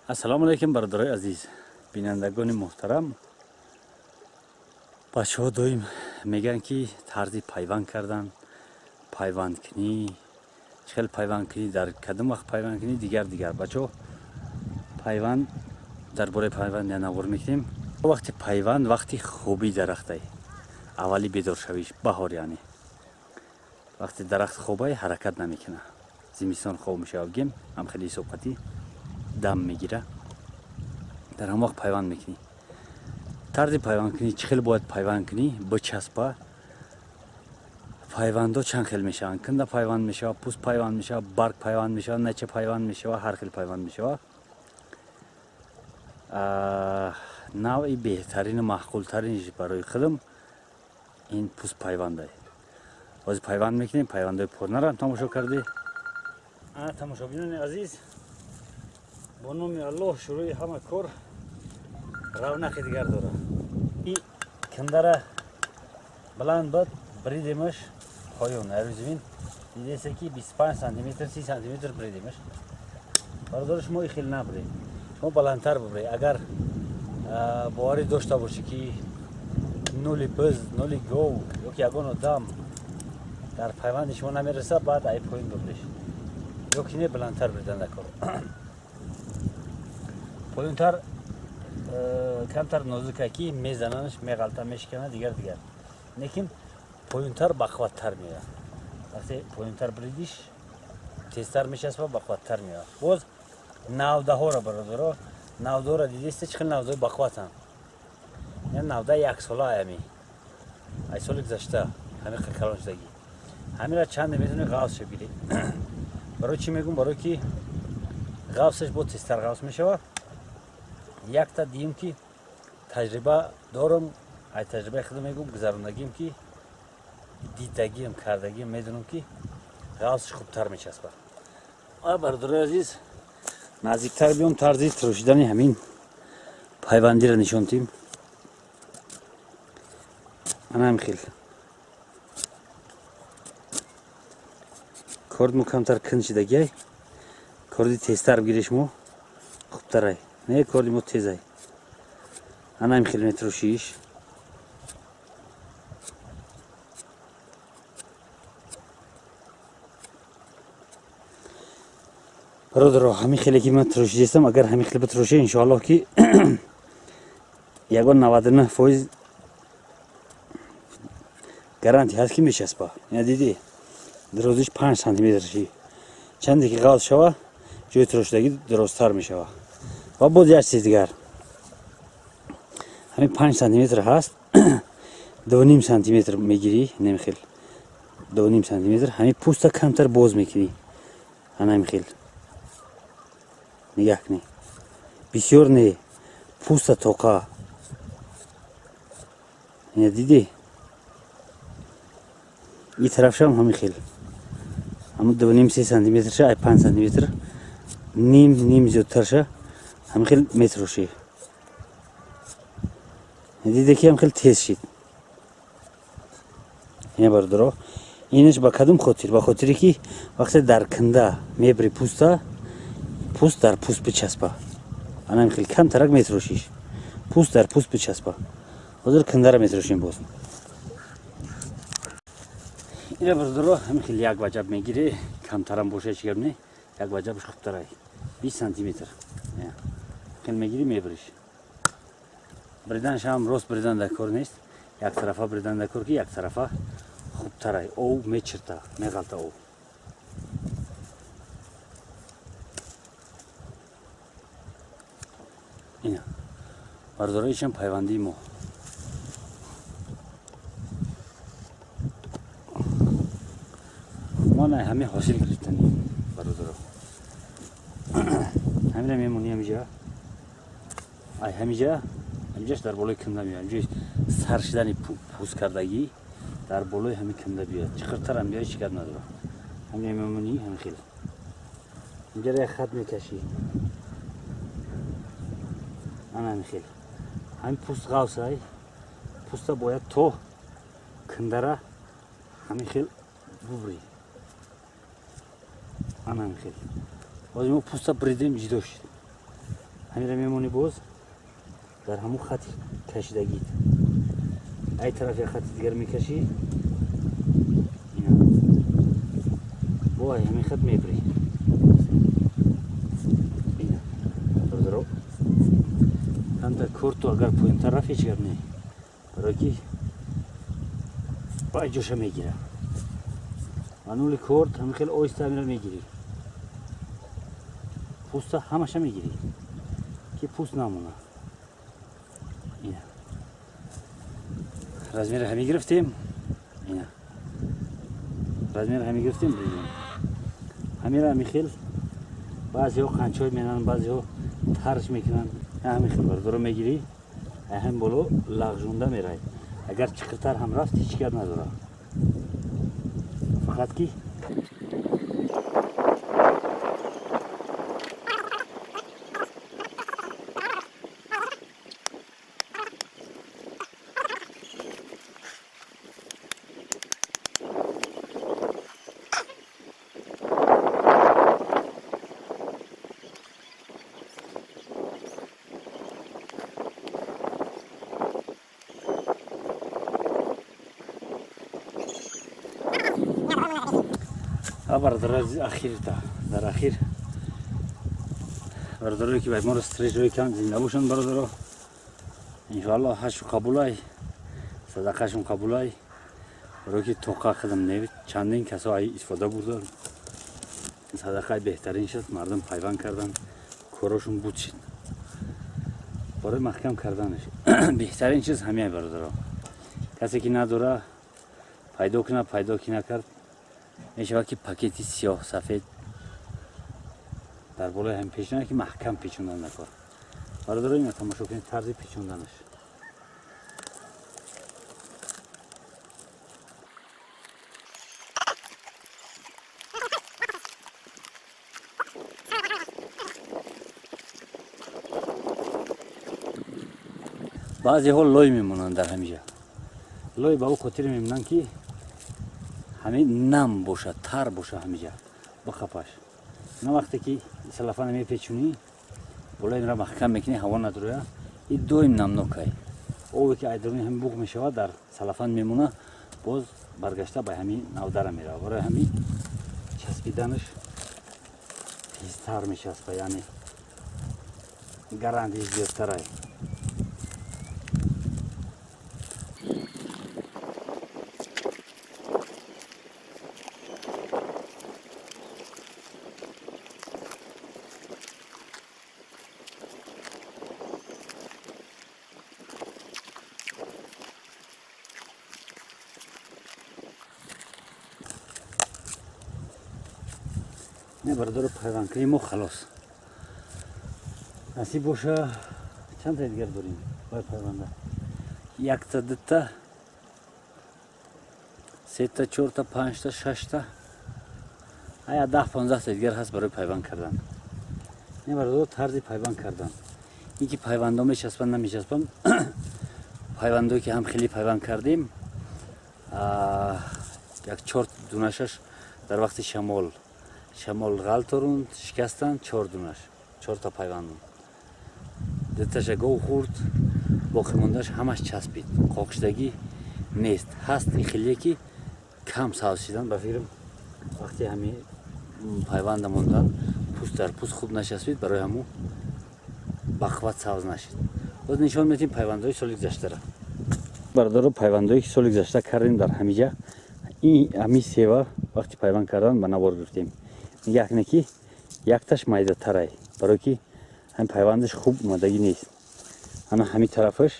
Ассалому алайкум бародарои азиз, бинандагони муҳтарам. Бачаҳо доим мегӯянд, ки тарзи пайванд кардан, пайвандкунӣ, чӣ хел пайванд кунӣ, дар кадом вақт пайванд кунӣ, дигар дигар. Бачаҳо, пайванд, дар бораи пайванд я навор мекунем. Вақти пайванд вақти хобии дарахтай, аввали бедоршавиш, баҳор, яъне вақте дарахт хобай, ҳаракат намекунад, зимистон хоб мешавад, гем ҳам хеле ҳисобқатӣ дам мегира, дар ҳам вақт пайванд мекунӣ. Тарзи пайвандкунӣ, чӣ хел бояд пайванд кунӣ, бичаспа. Пайвандҳо чанд хел мешаванд: канда пайванд мешавад, пӯст пайванд мешавад, барг пайванд мешавад, нача пайванд мешавад, ҳар хел пайванд мешавад. Навъи беҳтарину маъқултаринш барои худам ин пӯст пайвандай. Ҳозир пайванд мекунем, пайвандҳои порнарам тамошо кардӣ. Тамошобинони азиз, бо номи Аллоҳ шурӯи ҳама кор равнақи дигар дорад. И кандара баланд бад бридемаш поён, арӯзимин дидеса, ки 25 сантиметр, 30 сантиметр бридемаш. Бародари, шумо и хел набиред, шумо баландтар бибиред. Агар боварӣ дошта бошӣ, ки нули биз, нули гов ё ки ягон одам дар пайванди шумо намерасад, баъд ай поён бибиреш, ё ки не, баландтар бридан дар кор. Поёнтар камтар нозука, ки мезананаш, меғалта, мешикана, дигар дигар. Лекин поёнтар бақувваттар меояд. Вақте поёнтар бридиш, тезтар мечаспа, бақувваттар меояд. Боз навдаҳоро, бародаро, навдаҳоро дидеста, чӣ хел навдаҳои бақувватанд? Я навда яксола, аями ай соли гузашта ҳамин калон шудагӣ. Ҳамира чанде метавонӣ ғафсша бигирӣ. Барои чӣ мегӯм? Барои ки ғафсаш бо тезтар ғафс мешавад. Якта диюм, ки таҷриба дорам, ай таҷрибаи худам мегӯм, гузарондагим, ки дидагиам, кардагиам, медонам, ки ғафсш хубтар мечаспад. Бародарои азиз, наздиктар биём, тарзи тирошидани ҳамин пайвандиро нишон дим. Ана ҳамин хел корд мо камтар кин шидагиай. Корди тезтар бигиреш мо хубтарай. Не, корди мо тезай. Ана ҳамин хел метирошиш. Бародаро, ҳамин хеле ки ман тирошидастам, агар ҳамин хел битироше, иншоаллоҳ, ки ягон 99% гарантия ҳаст, ки мечаспа. Ина дидӣ, дарозиш 5 сантиметр ши. Чанде ки ғафз шава, ҷои тирошидагӣ дарозтар мешава. Ва боз як чизи дигар: ҳамин 5 сантиметр ҳаст, 2,5 сантиметр мегирӣ, немихел 2,5 сантиметр ҳамин пӯста камтар боз мекунӣ. Ана ҳамин хел нигаҳ кунӣ, бисёр не, пӯста тоқа. Ина дидӣ, и тарафшам ҳамин хел, ҳамун 2,5, 3 сантиметрша, ай 5 сантиметр ним ним зиёдтарша ҳамин хел метирошӣ. Диде, ки ҳам хел тез шид. Ина, бародаро, инаш ба кадом хотир? Ба хотире ки вақте дар канда мебри пӯста, пӯст дар пӯст бичаспа. Ана ҳамин хел камтарак метирошиш, пӯст дар пӯст бичаспа. Ҳозир кандара метирошем боз. Ина, бародаро, ҳамин хел як ваҷаб мегире, камтарам боша, ҳеч гап не, як ваҷабаш хубтарай, 20 сантиметр хел мегирӣ, мебириш. Бриданаш ҳам рост бридан дар кор нест, яктарафа бридан дар кор, ки яктарафа хубтарай, ов мечирта, меғалта ов. Ина, бародаро, ишам пайвандии мо. Мо на ҳамин ҳосил гирифтани, бародаро, ҳамина мемонӣ ҳамиҷа, ай ҳамиҷа, ҳамиҷаш дар болои канда меояд. Ҳамиҷои сар шидани пӯст кардагӣ дар болои ҳамин канда биёяд, чиқиртарам биёяд, ҳеч гап надорад. Ҳамина мемонӣ, ҳамин хел инҷара як хат мекашӣ. Ана ҳамин хел ҳамин пӯст ғафсай, пӯста бояд то кандара ҳамин хел бубрӣ. Ана ҳамин хел ҳозир мо пӯста бридем, ҷидо шид. Ҳамира мемонӣ боз дар ҳамун хати кашидагит. Ай тараф як хати дигар мекашӣ. Ина. Бо ай ҳамин хат мебирӣ. Ина. Бародаро. Камтар корту агар поинтар рафт ҳеҷ гап не. Барои ки бай ҷоша мегира. Манули корт ҳамин хел оҳиста ҳамира мегирӣ. Пӯста ҳамаша мегирӣ. Ки пӯст намона. Ина. Размери ҳамин гирифтем. Ина. Размери ҳамин гирифтем, бридем. Ҳамира ҳамин хел баъзеҳо қанчой менанд, баъзеҳо тарш мекунанд. Ҳамин хел бародаро мегирӣ, ҳам боло лағжонда мерай. Агар чиқиртар ҳам рафт ҳеҷ гап надорад. Фақат ки бародаро ахирта дар ахир бародарое ки ба моро стресс кан зинда бошанд бародаро. Иншоаллоҳ ҳашу қабулай, садақашон қабулай. Барое ки тоқа хидм не чандин касо ай истифода бурданд. Садақаи беҳтарин шуд, мардум пайванд карданд, корошон буд шуд. Барои маҳкам карданаш беҳтарин чиз ҳамин бародаро. Касе ки надора пайдо кунад, пайдо ки накард мешавад ки пакети сиёҳ сафед дар болои ҳам печонад ки маҳкам печондан накор. Бародаро ина тамошо кунед тарзи печонданаш. Баъзеҳо лой мемонанд дар ҳамиҷа. Лой ба ӯ хотир мемонанд ки ҳамин нам бошад, тар бошад ҳамиҷа бихапаш. На вақте ки салафана мепечунӣ, болои инро маҳкам мекунӣ, ҳаво надроя, и доим намнокай. Обе ки айдаруни ҳамин буғ мешавад, дар салафан мемона, боз баргашта ба ҳамин навдара меравад. Барои ҳамин часпиданаш тезтар мечаспа, яъне гарантиш зиёдтарай. Не бародаро пайвандкунӣ мо халос. Насиб боша чанд та дигар дорем бай пайванда? Якта, дута, сета, чорта, панҷта, шашта, ая 10-15 та дигар ҳаст барои пайванд кардан. Не бародаро тарзи пайванд кардан. Ин ки пайвандо мечаспанд, намечаспанд, пайвандое ки ҳам хеле пайванд кардем, як 4 дунашаш дар вақти шамол ғалторунд, шикастанд, 4 дунаш, 4 та пайванд. Дуташа гов хӯрд, боқимондааш ҳамаш часпид. Қоқшидагӣ нест. Ҳаст ин хеле ки кам савз шидан, ба фикрам вақте ҳамин пайванда мондан пӯст дар пӯст хуб начаспид, барои ҳамун бақувват савз нашид. Боз нишон медиҳем пайвандҳои соли гузаштара. Бародаро пайвандҳое ки соли гузашта кардем дар ҳамиҷа, ин ҳамин сева вақти пайванд кардан ба навор гирифтем. Нигоҳ кунед ки якташ майдатарай, барое ки ҳамин пайвандаш хуб омадагӣ нест. Ана ҳамин тарафаш,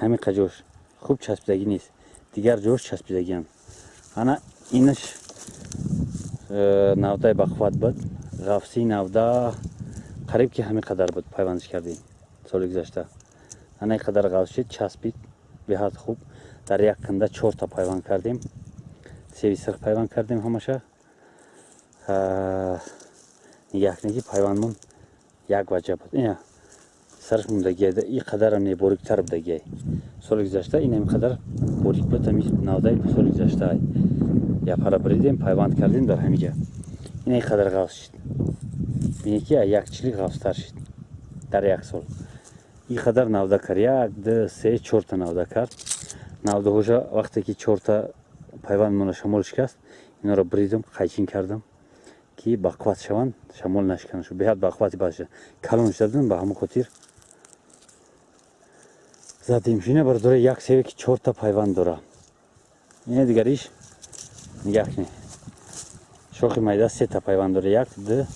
ҳамин қаҷош хуб часпидагӣ нест, дигар ҷош часпидагианд. Ана инаш навдаи бақувват буд, ғафсии навда қариб ки ҳамин қадар буд пайвандаш кардем соли гузашта. Ана ин қадар ғафс шид, часпид беҳад хуб. Дар як канда 4 та пайванд кардем, севи сирх пайванд кардем ҳамаша. Нигоҳ кунед ки пайвандмон як ваҷа буд. Ина сараш мондагиай, ин қадарам не, бориктар будагиай. Соли гузашта ин ҳамин қадар борик буд, ҳамин навдаи соли гузашта. Япара бридем, пайванд кардем дар ҳамин ҷа. Ина ин қадар ғафс шид. Бинед ки як чилик ғафстар шид. Дар як сол ин қадар навда кард, як, ду, се, чорта навда кард. Навдаҳоша вақте ки чорта пайванд мона шамол шикаст, инора бридум, қайчин кардам, ки бақувват шаванд, шамол нашиканашу. Беҳад бақуввати баша калон шуда, ба ҳамон хотир задем. Ина, бародаро, як севе ки чорта пайванд дора. Ина дигариш нигаҳ кунед, шохи майда сета пайванд дора, як, ду,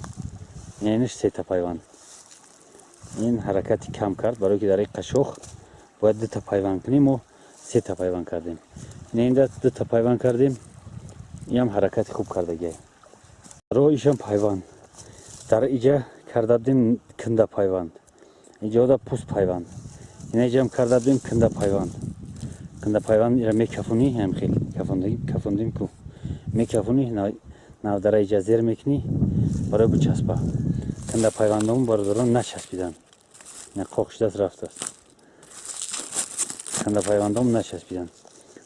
инаш сета пайванд. Ин ҳаракати кам кард, барое ки дар ин қашоқ бояд дута пайванд кунем, мо сета пайванд кардем. Ина инда дута пайванд кардем, инам ҳаракати хуб кардагиай. Роҳишам пайванд дар иҷа карда будем, канда пайванд, иҷода пӯст пайванд. Ина иҷам карда будем канда пайванд. Канда пайванд ира мекафунӣ, ҳам хел кафондем ку, мекафунӣ, навдара иҷа зер мекунӣ барои бичаспа. Канда пайвандому, бародарон, начаспидан, ина қоқ шудааст, рафтааст. Канда пайвандому начаспидан,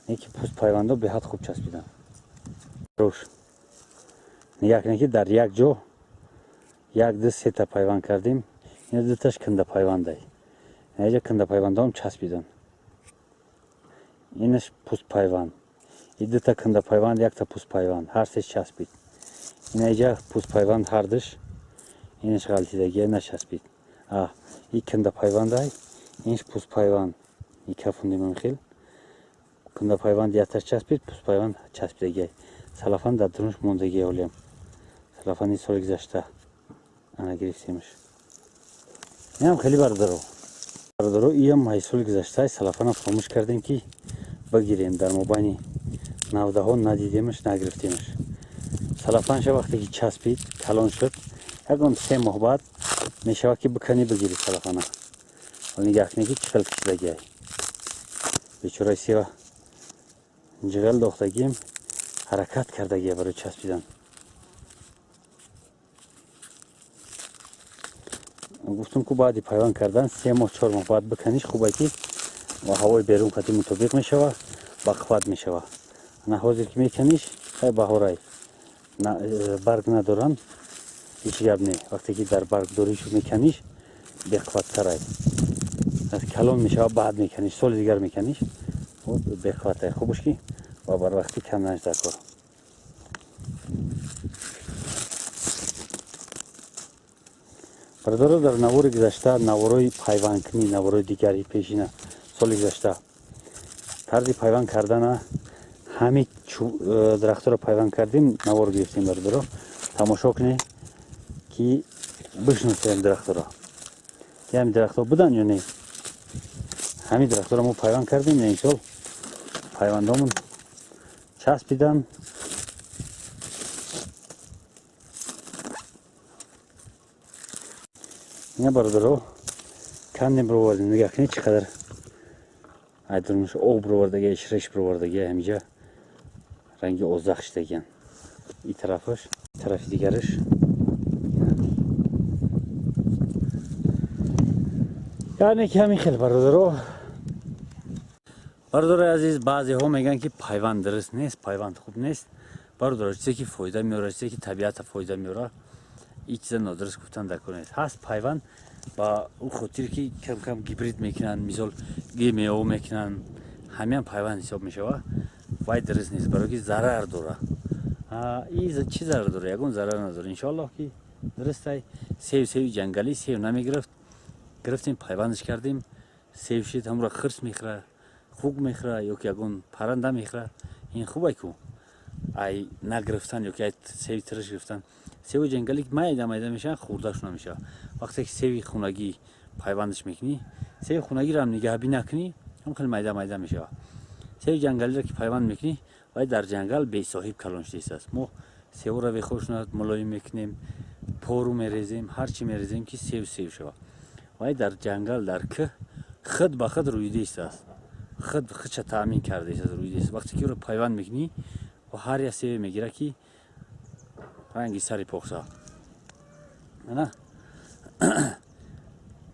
яки пӯст пайвандо беҳад хуб часпидан. Рош нигаҳ кунед, ки дар як ҷо як, ду, сета пайванд кардем. Ина дуташ канда пайвандай, инаҷа канда пайвандоам часпидан. Инаш пӯст пайванд, и дута канда пайванд, якта пӯст пайванд, ҳар сеш часпид. Инаҷа пӯст пайванд ҳардуш, инаш ғалтидагия, начаспид. А и канда пайвандай, инаш пӯст пайванд, и кафондем хел канда пайванд якташ часпид, пӯст пайванд часпидагиай. Салафан дар дурунш мондагиай, ҳолиам салафани соли гузашта ана гирифтемш. Инам хеле, бародаро, бародаро, иам ҳай соли гузашта салафана фаромӯш кардем, ки бигирем, дар мобайни навдаҳо надидемаш, нагирифтемаш. Салафанша вақте ки часпид, калон шуд, ягон 3 моҳ баъд мешавад, ки биканӣ, бигирӣ салафана. Нигаҳ кунед, ки чӣ хел кишидагиай бечораи сева, ҷиғел дохтагием, ҳаракат кардагия барои часпидан. Гуфтум ку, баъди пайванд кардан 3 моҳ, 4 моҳ баъд биканиш хубе, ки ҳавои берун қати мутобиқ мешава, бақувват мешава. Ана ҳозир ки меканиш, хай, баҳорай, барг надоранд, ҳеҷ гап не. Вақте ки дар баргдоришу меканиш, беқувваттарай. Калон мешава, баъд меканиш, соли дигар меканиш, беқувватай. Хубаш ки ва барвақтӣ канданаш дар кор. Бародаро, дар навори гузашта, наворои пайвандкунӣ, наворои дигари пешина, соли гузашта тарзи пайванд кардана, ҳами дарахтҳоро пайванд кардем, навор гирифтем. Бародаро, тамошо кунед, ки бишносем дарахтҳоро, ки ҳами дарахтҳо буданд ё не. Ҳами дарахтҳоро мо пайванд кардем, ин сол пайвандомон часпидан. Ина, бародаро, кандем, бировардем. Нигаҳ кунед, чӣ қадар айдурмуш об бировардаги, ширеш бировардаги, ҳамиҷа ранги озақ шидагиан. И тарафаш, тарафи дигараш. Яъне ки ҳамин хел, бародаро. Бародарои азиз, баъзеҳо мегӯянд, ки пайванд дуруст нест, пайванд хуб нест. Бародаро, чизе ки фоида меорад, чизе ки табиата фоида меорад, ин чиза нодуруст гуфтан дар кор нест. Ҳаст пайванд ба ӯ хотир, ки кам кам гибрид мекунанд, мисол ГМО мекунанд, ҳамиам пайванд ҳисоб мешавад. Вай дуруст нест, барое ки зарар дорад. И чӣ зарар дорад? Ягон зарар надорад, иншоаллоҳ, ки дурустай. Сев, севи ҷангалӣ сев намегирифт, гирифтем, пайвандаш кардем, сев шид. Ҳамура хирс мехӯра, хук мехӯра ё ки ягон парранда мехӯра. Ин хубай ку, ай нагирифтан ё ки ай севи тириш гирифтан. Севи ҷангалӣ майда майда мешаванд, хӯрдашон намешавад. Вақте ки севи хунагӣ пайвандаш мекунӣ, севи хунагиро ҳам нигаҳбӣ накунӣ, ҳам хеле майда майда мешавад. Севи ҷангалиро ки пайванд мекунӣ, вай дар ҷангал бесоҳиб калон шудааст. Мо севро вехошунад мулоим мекунем, пору мерезем, ҳар чӣ мерезем, ки сев сев шавад. Вай дар ҷангал, дар кӯҳ худ ба худ рӯида истааст, худ худша таъмин карда истааст, рӯида истааст. Вақте ки ӯро пайванд мекунӣ, ҳар як севе мегирад, ки ранги сари покса. Ана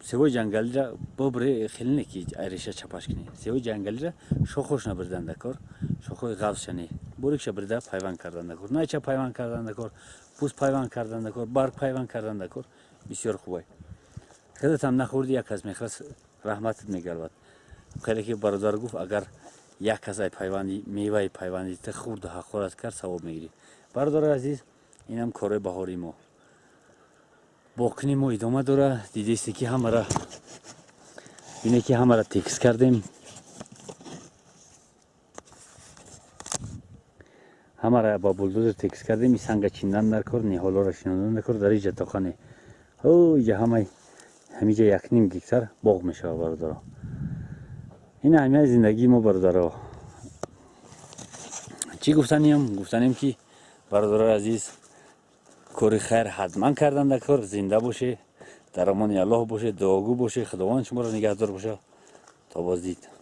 севои ҷангалиро бобре, хеле не ки реша чапаш кунӣ. Севои ҷангалиро шохош набридан дар кор, шохои ғафзша не, бурикша брида пайванд кардан дар кор, найча пайванд кардан дар кор, пӯст пайванд кардан дар кор, барг пайванд кардан дар кор. Бисёр хубай. Худат ҳам нахӯрдӣ, як кас мехӯрад, раҳматат мегалбад. Хеле ки бародар гуфт, агар як кас ай пайванди меваи пайванди та хӯрду ҳақорат кард, савоб мегирӣ. Бародари азиз, инам корои баҳории мо. Боқини мо идома дора. Дидесте ки ҳамара бине ки ҳамара текст кардем. Ҳамара ба булдозер текст кардем. И санга чиндан дар кор, ниҳолоро шинондан дар кор, дар иҷа тоқане. Ҳо, иҷа ҳамаи ҳамиҷа 1.5 гектар боғ мешавад, бародаро. Ин аҳамияти зиндагии мо, бародаро. Чӣ гуфтаниям? Гуфтанем ки бародарои азиз, кори хайр ҳатман кардан дар кор, зинда боше, дар амони Аллоҳ боше, дуогӯ боше, Худованд шуморо нигаҳдор боша. То боздид.